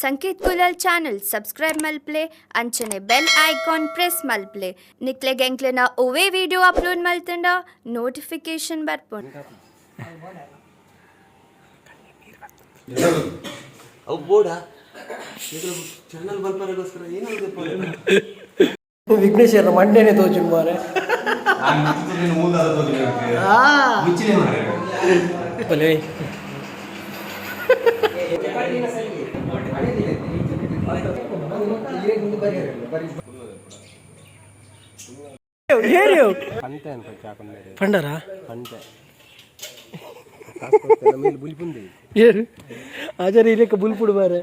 ಸಂಕೇತ್ ಕುಲಲ್ channel subscribe ಮಲ್ಪಲೆ ಅಂಚನೆ bell icon press ಮಲ್ಪಲೆ. ನಿಕ್ಲೆಗ್ ಎಂಕ್ಲೆನ ಒವ್ವೆ ವಿಡಿಯೋ ಅಪ್ಲೋಡ್ ಮಲ್ತಂಡ ನೋಟಿಫಿಕೇಶನ್ ಬರ್ಪುಂಡು. ಅವು ಬೋಡ ಚಾನಲ್ ಬಲ್ಪರಗೋಸ್ಕರ ಏನಾಗುತ್ತೆ. ವಿಘ್ನೇಶ್ವರ ಮಂಡೇನೆ ತೋಜುಂಡು ಮಾರೆ. ಬಲೆ. ಪಂಡರ ಏರು ಆಚಾರ ಇರಕ್ಕೆ ಬುಲ್ಪುಡು ಬಾರೆ.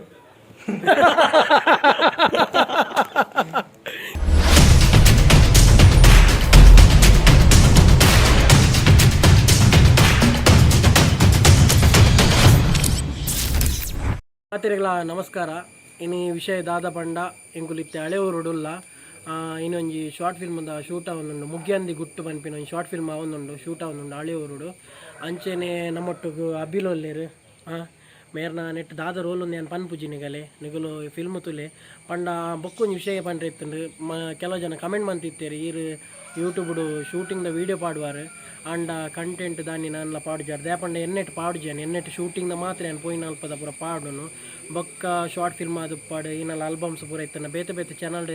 ಮಾತೆರೆಗ್ಲ ನಮಸ್ಕಾರ. ಇನಿ ವಿಷಯ ದಾದ ಪಂಡ, ಎಂಕುಲಿತ್ತೆ ಹಳೆ ಊರುಡುಲ್ಲ. ಇನ್ನೊಂಜಿ ಶಾರ್ಟ್ ಫಿಲ್ಮ್ದ ಶೂಟ್ ಆವೊಂದುಂಡು. ಮುಗ್ಯಂದಿ ಗುಟ್ಟು ಪನ್ಪಿನ ಒಂಜಿ ಶಾರ್ಟ್ ಫಿಲ್ಮ್ ಆವೊಂದುಂಡು, ಶೂಟ್ ಆವೊಂದುಂಡು ಹಳೆ ಊರುಡು. ಅಂಚೆನೆ ನಮ್ಮೊಟ್ಟುಗು ಅಬಿಲ್ ಉಲ್ಲೆರ್. ಮೇರ್ನ ನೆಟ್ ದಾದ ರೋಲ್ ಒಂದು ಯಾನ್ ಪನ್ಪುಜಿ. ನಿಗಲೆ ನಿಗುಲು ಫಿಲ್ಮ್ ತುಲೆ. ಪಂಡ ಬೊಕ್ಕೊಂಜಿ ವಿಷಯ ಪಂಡ್ರೆ ಇತ್ತುಂಡು. ಕೆಲವು ಜನ ಕಮೆಂಟ್ ಮಂತಿತ್ತೆರ್, ಈರ್ ಯೂಟ್ಯೂಬ್ಡು ಶೂಟಿಂಗ್ದ ವೀಡಿಯೋ ಪಾಡುವಾರ್, ಆಂಡ ಕಂಟೆಂಟ್ ದಾನಿ ನಾನ್ಲ ಪಾಡುಜಾರ್ ದಾಯೆ ಪಂಡ ಎನ್ನೆಟ್ ಪಾಡುಜಾನ್. ಎನ್ನೆಟ್ ಶೂಟಿಂಗ್ದ ಮಾತ್ರ ಯಾನ್ ಪೋಯಿನ ಅಲ್ಪದ ಪೂರ ಪಾಡುನು. ಬೊಕ್ಕ ಶಾರ್ಟ್ ಫಿಲ್ಮ್ ಆದುಪ್ಪಾಡು, ಇನ್ನಲ್ಲ ಆಲ್ಬಮ್ಸ್ ಪೂರ ಇತ್ತುಂಡ ಬೇತೆ ಬೇತೆ ಚಾನಲ್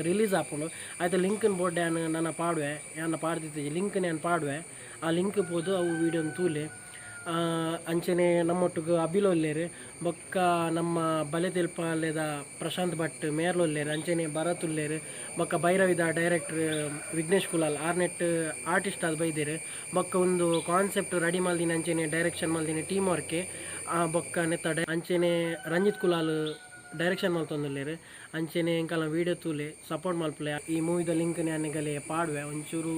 ರಿಲೀಸ್ ಆಪುಂಡು. ಆಯ್ತು, ಲಿಂಕ್ನ್ ಬೋರ್ಡ್ ಯಾನ್ ನನ ಪಾಡುವೆ. ಯಾನ್ ಪಾಡ್ದಿತ್ತಿಜಿ, ಲಿಂಕ್ನ್ ಯಾನ್ ಪಾಡುವೆ. ಆ ಲಿಂಕ್ ಪೋದು ಅವು ವೀಡಿಯೋನ್ ತೂಲೆ. ಅಂಚನೆ ನಮ್ಮೊಟ್ಟುಗು ಅಬಿಲ್ ಉಲ್ಲೆರ್. ಬೊಕ್ಕ ನಮ್ಮ ಬಲೆ ತೆಲ್ಪಾಲೆದ ಪ್ರಶಾಂತ್ ಭಟ್ ಮೇರ್ಲ ಉಲ್ಲೆರ್. ಅಂಚನೆ ಭರತ್ ಉಲ್ಲೆರ್. ಬೊಕ್ಕ ಭೈರವಿದ director Vignesh Kulal ornate artist ಆದ್ ಬೈದೆರ್. ಬೊಕ್ಕ ಒಂದು ಕಾನ್ಸೆಪ್ಟ್ ರೆಡಿ ಮಲ್ದಿನ, ಅಂಚನೆ ಡೈರೆಕ್ಷನ್ ಮಲ್ದಿನ ಟೀಮ್ ವರ್ಕೆ. ಬೊಕ್ಕ ನೆತ್ತ ಅಂಚನೆ ರಂಜಿತ್ ಕುಲಾಲ್ ಡೈರೆಕ್ಷನ್ ಮಲ್ತೊಂದುಲ್ಲೆರ್. ಅಂಚನೆ ಎಂಕಲ್ನ ವೀಡಿಯೋ ತೂಲೆ, ಸಪೋರ್ಟ್ ಮಲ್ಪುಲೆ. ಈ ಮೂವಿದ ಲಿಂಕ್ ಯಾನ್ ನಿಗಲೆ ಪಾಡುವೆ. ಒಂಚೂರು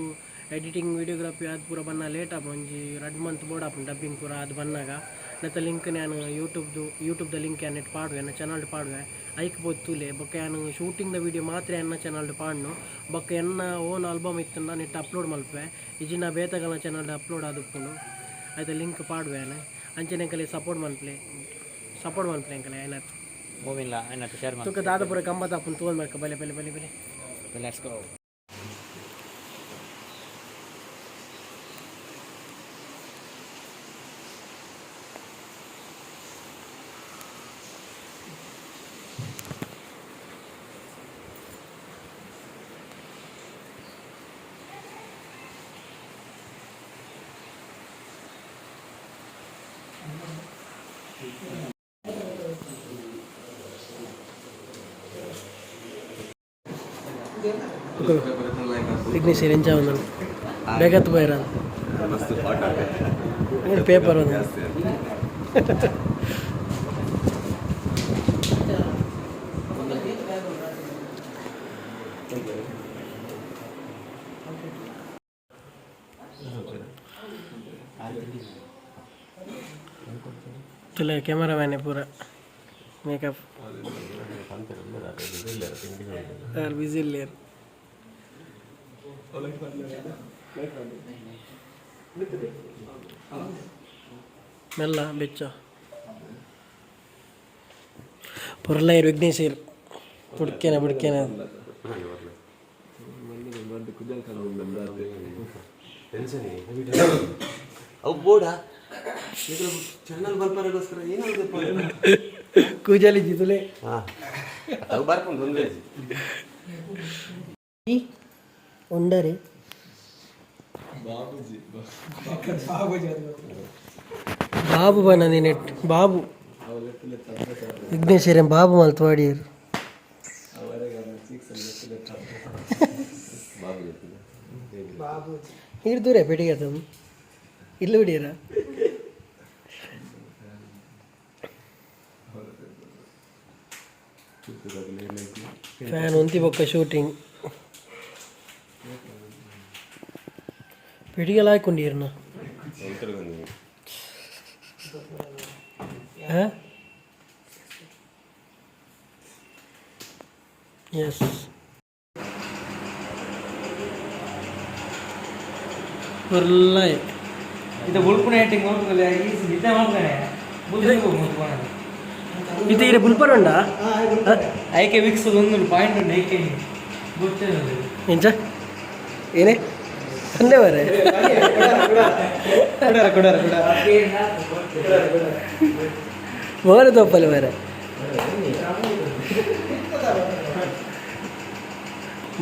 ಎಡಿಟಿಂಗ್, ವಿಡಿಯೋಗ್ರಫಿ ಅದು ಪೂರ ಬನ್ನ ಲೇಟ್ ಆಪುಂಡು. ಒಂಜಿ 2 ಮಂತ್ ಬೋಡಾಪುಂಡು ಡಬ್ಬಿಂಗ್ ಪೂರ ಅದು ಬನ್ನಗ. ನೆತ್ತ ಲಿಂಕ್ ನಾನು ಯೂಟ್ಯೂಬ್ದ ಲಿಂಕ್ ಯಾನ್ ನೆಟ್ ಪಾಡುವೆ, ಎನ್ನ ಚಾನಲ್ಡ್ ಪಾಡುವೆ. ಐಕ್ ಪೋದು ತೂಲೆ. ಬೊಕ್ಕ ಯಾನ್ ಶೂಟಿಂಗ್ದ ವೀಡಿಯೋ ಮಾತ್ರ ಎನ್ನ ಚಾನಲ್ಡ್ ಪಾಡ್ನು. ಬೊಕ್ಕ ಎನ್ನ ಓನ್ ಆಲ್ಬಮ್ ಇತ್ತುಂಡ ನೆಟ್ ಅಪ್ಲೋಡ್ ಮಲ್ಪುವೆ. ಇಜಿನ ಬೇತೆಗಳ ಚಾನಲ್ಡ್ ಅಪ್ಲೋಡ್ ಆದುಪ್ಪುಂಡು. ಐತ ಲಿಂಕ್ ಪಾಡುವೆ ಯಾನ್. ಅಂಚನೆ ಎಂಕಲೆ ಸಪೋರ್ಟ್ ಮಲ್ಪಲೆ, ಸಪೋರ್ಟ್ ಮಲ್ಪಲೆ ಎಂಕಲೆ ಆಯ್ನಾತ್. ಮೂವಿನ್ಲ ಆಯ್ನಾತ್ ಶೇರ್. ತುಕ ದಾದ ಪೂರ ಗಮ್ಮತ್ ಆಪುಂಡು ತೂವೊಂದು ಮಲ್ಕ. ಬಲೆ ಬಲೆ ಬಲೆ ಬಲೆ. Let's go. Vighneshwara ಎಂಚ ಒಂದುಂಡು ಬೇಗತ್ ಬೈರ ಪೇಪರ್ ಒಂದು. ತುಲೆ ಕ್ಯಾಮರಾಮ್ಯಾನೆ ಪೂರ ಮೇಕಪ್ ಯಾರು ಬಿಸಿ ಇಲ್ಲೇರು. ಮೆಲ್ಲ ಬೆಚ್ಚ ಪೊರ್ಲೈರ್ ವಿಘ್ನೇಶ್ವರ್ ಬುಡ್ಕೇನೆ ಬುಡ್ಕೇನೆ. ಟೆನ್ಷನ್. ಅವು ಬೋಡ ಚಾನಲ್ ಬಲ್ಪರಗೋಸ್ಕರ ಏನಾಗುತ್ತೆ. ಕೂಜಲಿ ಜಿತುಲೆ. ಹಾಂ, ಅವು ಬರ್ಕೊಂಡು ತೊಂದರೆ. ಉಂಡರಿ ಬಾಬು ಬನ ನೆಟ್ ಬಾಬು ವಿಘ್ನೇಶ್ವರ ಬಾಬು ಮಲ್ತು ವಾಡಿಯರು. ನೀರು ದೂರ ಪೆಟ್ಟಿಗೆ ಅದು ಇಲ್ಲ ಬಿಡಿಯರ. ಫ್ಯಾನ್ ಒಂತಿ ಬೊಕ್ಕ ಶೂಟಿಂಗ್ ಪೆಟ್ಟಿಗೆಲ್ಲ ಹಾಕೊಂಡಿರ್ನ. ಹಾಂ, ಎಸ್. ಪೊರ್ಲಾಯ್. ಇದು ಬುಲ್ಪುನ ಎಟ್ಟಿಂಗ್ ಮಲ್ಪುಗಲೆ ಈ ನಿದ್ದೆ ಮಲ್ಪುಗನೆ ಬುಲ್ಪು ಮುಟ್ಕೊಣದು. ಇದು ಇರೆ ಬುಲ್ಪರುಂಡ. ಐಕೆ ವಿಕ್ಸ್ ಒಂದು ಪಾಯಿಂಟ್ ಉಂಟು ಐಕೆ ಗೊತ್ತೇ. ಎಂಚ ಏನೇ ಅಂದೆ ಬರೆ ಮೋರೆ ತೋಪಲೆ ಬರೆ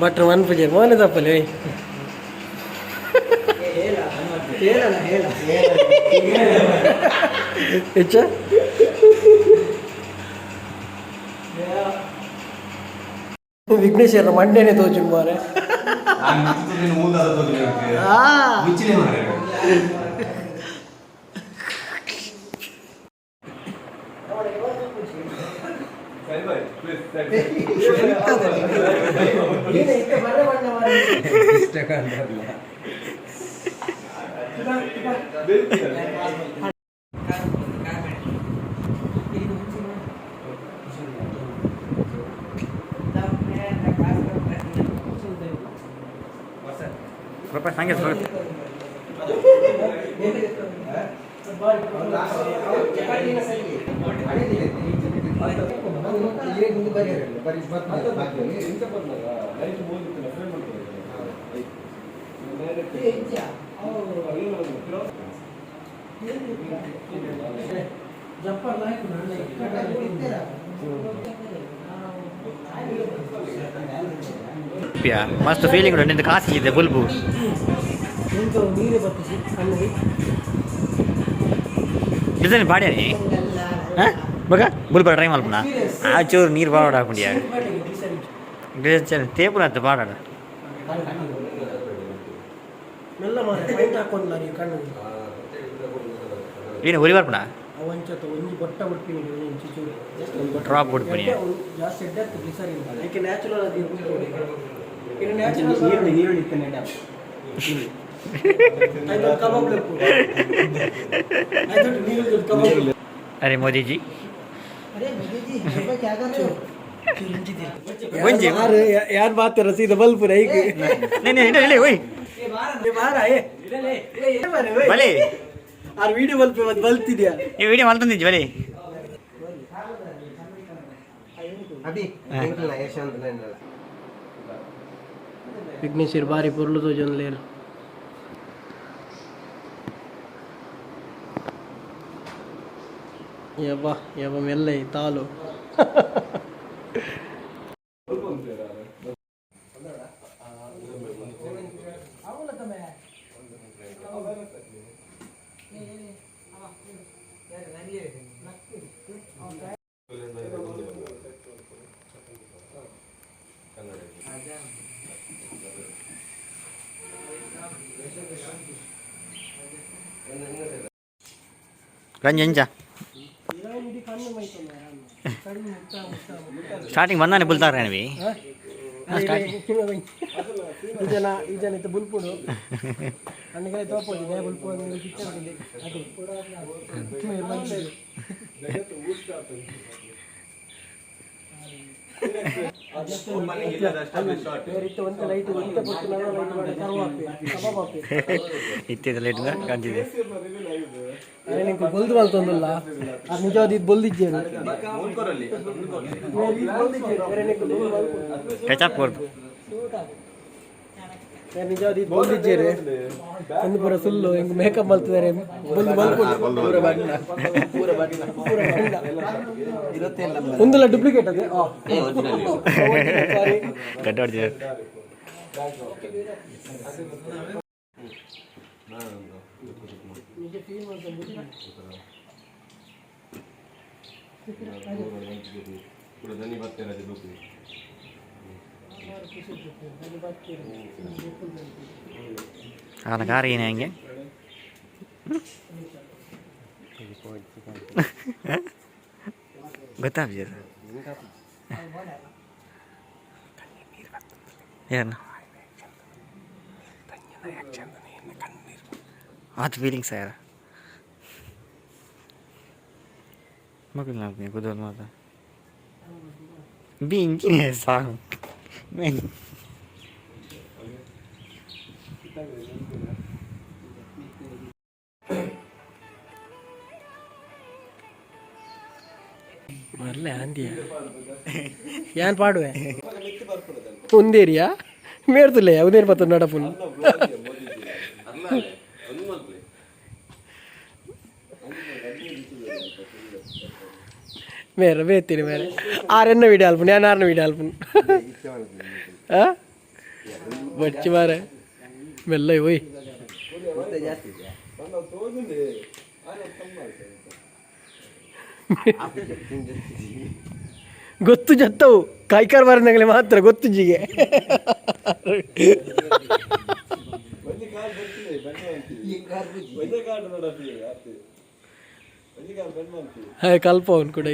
ಭಟ್ರು ಮನ್ ಪೂಜೆ ಮೋನೆ ತಪ್ಪಲೆ. ಹೆಚ್ಚ ವಿಘ್ನೇಶ್ವರ ಮಂಡೇನೆ ತೋಜುಂಡು ಮಾರೆ. ಸಂಗೀತ. ಮಸ್ತ್ ಫೀಲಿಂಗ್ ಉಂಟು ನಿಂದು. ಕಾಸು ಇದೆ ಬುಲ್ಬು. ನೀರೇ ಬತ್ತಿಸಿ ಕಣ್ಣಿಗೆ. ಡಿಸೈನ್ ಬಾಡ್ಯಾನಿ ಹಾಂ ಬಗ ಬುಲ್ಬ ಟ್ರೈ ಮಲ್ಪುನ ಆ ಚೂರು ನೀರು ಬಾಡ ಹಾಕೊಂಡಿಯ ಡಿಸೈನ್ ತೇಪುನ ಅಂತ ಬಾಡಾಡ. ಮೆಲ್ಲ ಮಾರೆ ಪೈಂಟ್ ಹಾಕೊಂಡ್ಲ ನೀವು ಕಣ್ಣಿಗೆ. ಏನು ಉರಿ ಬರ್ಪುಣ? ಅವಂಚತ ಒಂಜಿ ಬೊಟ್ಟ ಉಡ್ಪಿನಿ ಒಂಜಿ ಚೂರು ಜಸ್ಟ್ ಒಂದು ಬೊಟ್ಟ. ಡ್ರಾಪ್ ಉಡ್ಪಿನಿ. ಎಡ್ಡೆ ಜಾಸ್ತಿ ಎಡ್ಡೆ ಆಗ್ತದೆ ಗ್ಲಿಸರಿನ್. ಏಕೆ ನ್ಯಾಚುರಲ್ ಅದು ಇನ್ನು ನ್ಯಾಚುರಲ್ ನೀರುಳ್ಳಿ ನೀರುಳ್ಳಿ ಇತ್ತೇನೆ. ಆಯ್ತು ಕಬಾಬ್ ಲೆಪ್ಪು ಆಯ್ತು ನೀರುಳ್ಳಿ ಕಬಾಬ್. ಅರೆ ಮೋದಿಜಿ ಒಂಜಿ. ಯಾರು ಯಾರು ಮಾತಾರ ಸೀದಾ ಬಲ್ಪುರ ಈಗ. ನೇ ನೇ ಓಯ್. ಬಾರ ಏ ಬಲೆ. ಆರ್ ವಿಡಿಯೋ ಬಲ್ಪೆ ಮತ್ತೆ ಬಲ್ತಿದ್ಯಾ? ಈ ವಿಡಿಯೋ ಮಲ್ತಂದಿಜ್ಜಿ ಬಲೆ. ಅಭಿ ಎಂಕಲ್ನ ಯಶವಂತ ನೆನ್ನಲ್ಲ. ವಿಘ್ನೇಶ್ವರ್ ಬಾರಿ ಪೊರ್ಲು ತೋಜೊಂದ್ಲೇರು. ಯಬ್ಬ ಯಬ್ಬ ಮೆಲ್ಲ ತಾಲು. ರಂಜಿ ಎಂಚ ಸ್ಟಾರ್ಟಿಂಗ್ ಬಂದಾನೆ ಬುಲ್ತಾರ ಅನ್ವಿ. ಈ ಜನ ಈ ಜನ ಇತ್ತು ಬುಲ್ಪುಡು ಅಣ್ಣಗೆ ತೋಪೋದಿದೆ ಬುಲ್ಪು ಪಿಕ್ಚರ್ ಅದೇ. ಇತ್ತು ಒಂತೆ ಲೈಟ್ ಒಂತೆ ಪೊಟ್ಟು ಲೈಟ್ ಕರುವಾಪೆ ಕಬಾಬಾಪೆ. ಇತ್ತಿದ ಲೈಟ್ ಕಾಣ್ತಿದೆ. ಅರೆ ನಿಂಗೆ ಬೊಲ್ದು ಮಲ್ತೊಂದುಲ್ಲ ಅದು ನಿಜವಾದ ಇದು ಬೊಲ್ದಿದ್ದೇನೆ. ಟಚ್ ಕೊರ್ದು. ನಿಜವಾದ ಇದು ಬೊಲ್ದಿದ್ದೇನೆ ಒಂದು ಪೂರ ಸುಳ್ಳು. ಹಿಂಗ್ ಮೇಕಪ್ ಮಲ್ತಿದ್ದಾರೆ ಬೊಲ್ದು ಮಲ್ಪುಡು ಪೂರ ಬಣ್ಣ ಪೂರ ಬಣ್ಣ ಪೂರ ಬಣ್ಣ ಒಂದಲ್ಲ ಡೂಪ್ಲಿಕೇಟ್ ಅದೇ. ಸಾರಿ. ಗಡ್ಡ ಹೊಡ್ದಿದ್ದಾರೆ. ಅವನ ಕಾರ್ ಏನೇ ಹಂಗೆ ಗೊತ್ತಾಗ್ತದೆ ಏನು ಆತ ಫೀಲಿಂಗ್ಸ್ ಯಾರ ಮಕ್ಕಳು ನಾವು ಕುದೋದು ಮಾತ ಬಿ ಇಂಚಿನ ಸಾಂಗ್. ಬರ್ಲೆ ಅಂದಿಯ ಯಾನ್ ಪಾಡುವೆ ಉಂದೇರಿಯಾ ಮೇರ್ತುಲೆ ಉಂದೇರಿ ಪತ್ತ ನಡಪುನ್. ಮೇರೆ ಬೇತೀನಿ ಮೇರೆ ಆರೆನ್ನ ವೀಡಿಯೋ ಅಲ್ಪುನ್, ಯಾನ್ ಆರ್ನ ವೀಡಿಯೋ ಅಲ್ಪುನ್. ಆ ಬಚ್ಚಿ ಮಾರೆ ಮೆಲ್ಲ ಓಯ್. ಗೊತ್ತು ಜತ್ತವು ಕಾಯ್ಕಾರ ಬಾರಿನಾಗಲೇ ಮಾತ್ರ ಗೊತ್ತು ಜಿಗೆ. ಹಾಯ್ ಕಲ್ಪ ಅವನು ಕೂಡ.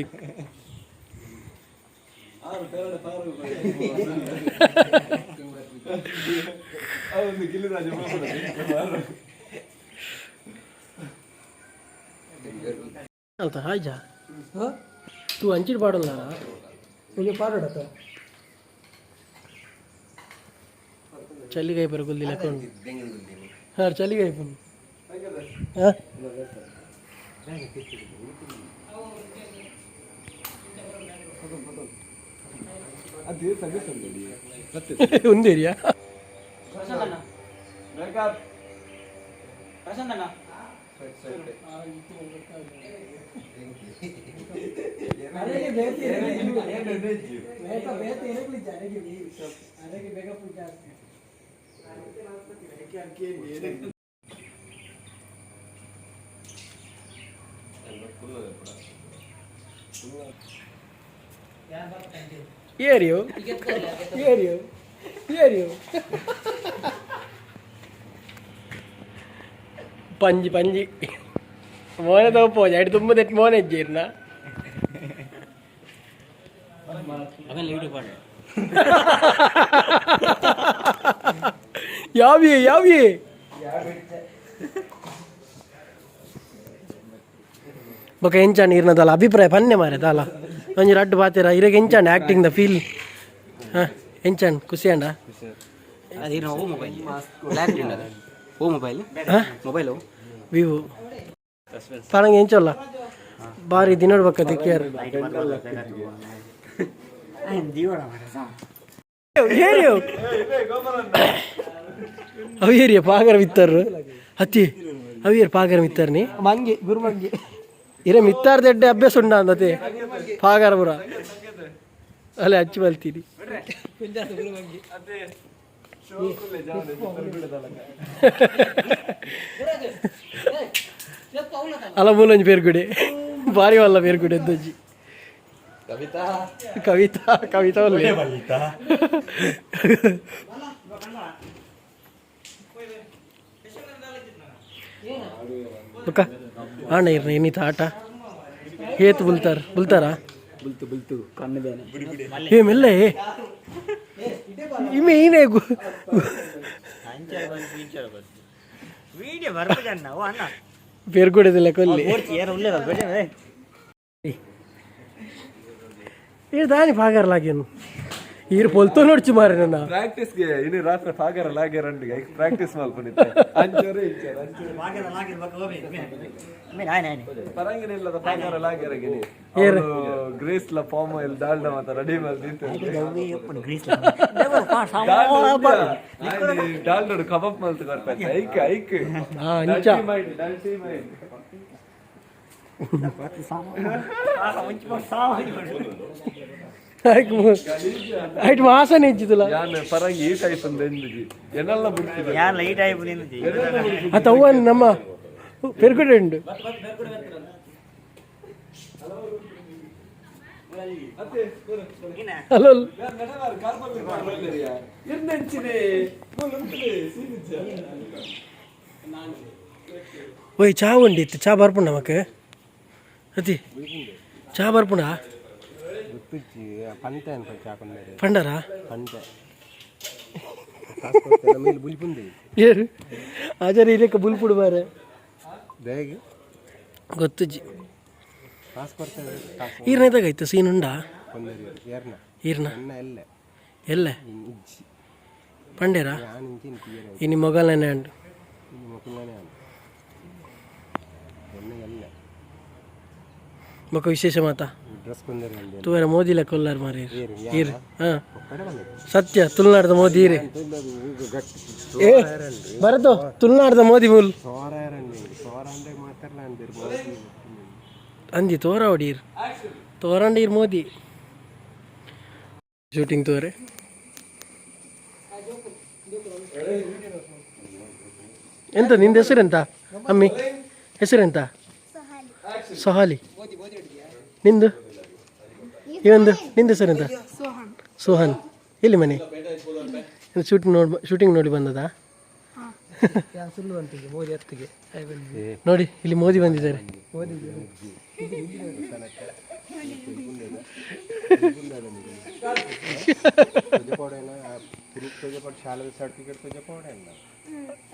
ಅಲ್ತ ಹಾಯ್ ಜಾ ತೂ ಅಂಚಿಡ್ ಪಾಡಲ್ಲ ಒಂಜಿ ಪಾಡೋಡತ್ತ. ಚಳಿಗಾಯಿ ಬರ ಗುಲ್ದಿಲ್ಲ ಕೊಂಡು. ಹಾಂ, ಚಳಿಗಾಯಿ ಪುನ್. ಹಾಂ, ಉಂದೇರಿಯಾ? ಏರಿಯೋ ಏರಿಯೋ ಏರಿಯೋ ಪಂಜಿ ಪಂಜಿ ಮೋನೆ ತಗೋಪೋಜ ಅಡಿ ತುಂಬ ತೆಟ್ ಮೋನೆ ಇಜ್ಜಿರ್ನ. ಯಾವಿ ಯಾವಿ ಬೊಕ ಎಂಚಾಂಡ್ ಇರ್ನದಲ್ಲ ಅಭಿಪ್ರಾಯ ಪನ್ನೆ ಮಾರೆ ದಾಲ ಒಂಜಿ ರಡ್ಡು ಪಾತೆರ. ಇರೆಗ್ ಎಂಚಾಂಡ್ ಆಕ್ಟಿಂಗ್ the feel? ಹಾಂ, ಎಂಚಾಂಡ್? ಖುಷಿ ಅಂಡ? ಅದೇನು ಓ ಮೊಬೈಲ್ ಕ್ಲಾರಿಟಿ ಉಂಡದ ಓ ಮೊಬೈಲ್? ಹಾಂ. ಮೊಬೈಲು. ವಿವೋ. ಪರಂಗ ಎಂಚೊಲ್ಲ ಬಾರಿ ದಿನಡ್ ಬಕ್ಕ ದಿಕ್ಕಿಯಾರ ಏರಿಯೋ ಅವು ಏರಿಯ ಪಾಗರ ಮಿತ್ತಾರು ಹತ್ತಿ ಅವಿಯರ್ ಪಾಗರ ಮಿತ್ತಾರ್ ನೀ. ಮಂಗೆ ಗುರುಮಂಗೆ. ಇರೆ ಮಿತ್ತಾರ್ ದೆಡ್ಡೆ ಅಭ್ಯಾಸ ಉಂಡ ಅಂದತೆ ಪಾಗರ ಪುರ ಅಲ್ಲೇ ಹಚ್ಚಿ ಬಲ್ತೀನಿ. ಅಲ್ಲ, ಮೂಲಂಜಿ ಪೇರ್ಗುಡೆ ಬಾರಿ ವಲ್ಲ ಪೇರ್ಗುಡೆ ಎದ್ದಜ್ಜಿ. ಕವಿತಾ. ಕವಿತಾ ಕವಿತಾ ಒಲ್ಲೆ. ಬುಕ್ಕ ಆಣ ಇರ್ನ ಇನ್ನಿತ ಆಟ ಏತ್ ಬುಲ್ತಾರ ಬುಲ್ತಾರಾ? ಬುಲ್ತು ಬುಲ್ತು ಕಣ್ಣು ಬೇನೆ. ಏ ಮೆಲ್ಲ ಏ ಇಮೆ ಏನೇ. ವೀಡಿಯೋ ಬರ್ಬೇಕಣ್ಣ ಓ ಅಣ್ಣ. ಪೇರ್ಗುಡೆದಿಲ್ಲ ಕೊಲ್ಲಿ. ಏರು ಉಳ್ಳೇರ ಬೇಡ. ಏ ದಾನಿ ಪಾಗರ್ಲಾಗೇನು ಈರು ಪೊಲ್ತೋ ನೋಡ್ಚು ಮಾರೆ ನನ್ನ. ಪ್ರಾಕ್ಟೀಸ್ಗೆ ಇನ್ನು ರಾತ್ರಿ ಫಾಗರ ಲಾಗೆ ರಂಡಿಗೆ ಪ್ರಾಕ್ಟೀಸ್ ಮಲ್ಪನಿತ್ತೆ ಅಂಚೋರೆ ಇಂಚೋರೆ ಅಂಚೋರೆ. ಪರಂಗಿನ ಇಲ್ಲದ ಫಾಗರ ಲಾಗೆರಗಿನಿ ಗ್ರೇಸ್ ಲ ಫಾರ್ಮ್ ಇಲ್ಲಿ ದಾಲ್ಡ ಮಾತ ರೆಡಿ ಮಲ್ದಿತ್ತು. ಡಾಲ್ಡೋಡು ಕಬಾಬ್ ಮಲ್ತು ಕೊರ್ಪೈತೆ ಐಕ್ ಐಕ್. ಹಾ ಅಂಚ. ಮೈಂಡ್ ಡಲ್ಟಿ ಮೈಂಡ್. ಐಟ್ ವಾಸನೆ ಇಜ್ಜಿದಲ್ಲ. ಯಾನ್ ಪರಂಗಿ ಈ ಟೈಪ್ ಒಂದು ಎಂದಿಜಿ ಎನ್ನೆಲ್ಲ ಬಿಡ್ತಿದ್ದೆ. ಯಾನ್ ಲೈಟ್ ಆಯ್ಪು ನಿಂದಿ. ಅತ್ತ ಅವ್ವ ನಮ್ಮ ಪೆರ್ಗುಡೆ ಉಂಡು. ಹಲೋ. ಓಯ್ ಚಾ ಉಂಡಿತ್ತು, ಚಾ ಬರ್ಪುಂಡ ನಮಕ್? ಅತಿ ಚಾ ಬರ್ಪುಂಡ? ಗೊತ್ತುಜ್ಜಿ ಪಂತೆ ಅನ್ಪ ಚಾಕೊಂಡರೆ. ಪಂಡರಾ? ಪಂತೆ ಕಾಸು ಕೊಡ್ತೇನೆ ಮೇಲೆ ಬುಲ್ಪುಂದೆ. ಏರು ಆಚಾರ ಇರಕ್ಕೆ ಬುಲ್ಪುಡು ಬಾರೆ. ಬೇಗ. ಗೊತ್ತುಜ್ಜಿ. ಕಾಸು ಕೊಡ್ತೇನೆ ಕಾಸು. ಈರ್ನ ಸೀನ್ ಉಂಡಾ? ಕೊಂದರಿ ಏರ್ನ. ಈರ್ನ. ಎನ್ನ ಎಲ್ಲ. ಎಲ್ಲ. ಇಜ್ಜಿ. ಪಂಡೇರಾ? ಯಾನ್ ಇಂಚಿನ ತೀರ. ಇನಿ ಮೊಗಲನೆ ಉಂಡು. ಮೊಕಲ್ನೇ ಅಂಡ ಎನ್ನ ಎಲ್ಲ. ಬೊಕ ವಿಶೇಷ ಮಾತಾ? ತೂವರೆ ಮೋದಿ ಲೆಕ್ಕ ಉಲ್ಲಾರ್ ಮಾರಿ ಈರ್. ಹಾ, ಸತ್ಯ, ತುಳುನಾಡ್ದ ಮೋದಿ ಈರೆ. ಏ ಭರತೋ, ತುಳುನಾಡ್ದ ಮೋದಿ ಮೂಲ್ ಅಂದಿ ತೋರ ಹೊಡೀರ್ ತೋರಂಡ ಈರ್ ಮೋದಿ. ಶೂಟಿಂಗ್ ತೋರೆ. ಎಂತ ನಿಂದ ಹೆಸರೆಂತ ಅಮ್ಮಿ? ಹೆಸರೆಂತ? ಸೊಹಾಲಿ. ನಿಂದು? ಇವಂದು, ನಿಂದ ಹೆಸರೆಂತ? ಸೋಹನ್. ಎಲ್ಲಿ ಮನೆ? ಶೂಟಿಂಗ್ ನೋಡಿ, ಶೂಟಿಂಗ್ ನೋಡಿ ಬಂದದಾ? ಸುಳ್ಳು ಅಂತಿಗೆ ಮೋದಿ ಹತ್ತಿಗೆ. ನೋಡಿ, ಇಲ್ಲಿ ಮೋದಿ ಬಂದಿದ್ದಾರೆ.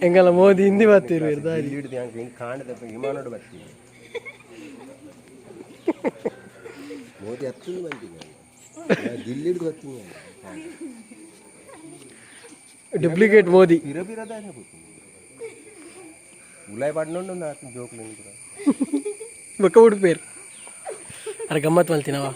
ಎಂಗಲ್ಲ ಮೋದಿ ಹಿಂದಿ ಬರ್ತಿರು. ವಿಮಾನೋಡು ಬರ್ತೀನಿ, ಮೋದಿ ಹತ್ತಿಂದು ಬಂತೀನಿ, ದಿಲ್ಲಿಡ್ದು ಬರ್ತೀನಿ. ಡೂಪ್ಲಿಕೇಟ್ ಮೋದಿ. ಪಿರ ಪಿರದಾನೆ ಬರ್ತೀನಿ. ಉಲಾಯ್ ಪಾಡ್ನೊಂಡು ಒಂದು ಜೋಕ್ಲೇನು ಕೂಡ. ಬೊಕ್ಕ ಉಡುಪೇರು ಅರೆ ಗಮ್ಮತ್ ಮಲ್ತಿನವ.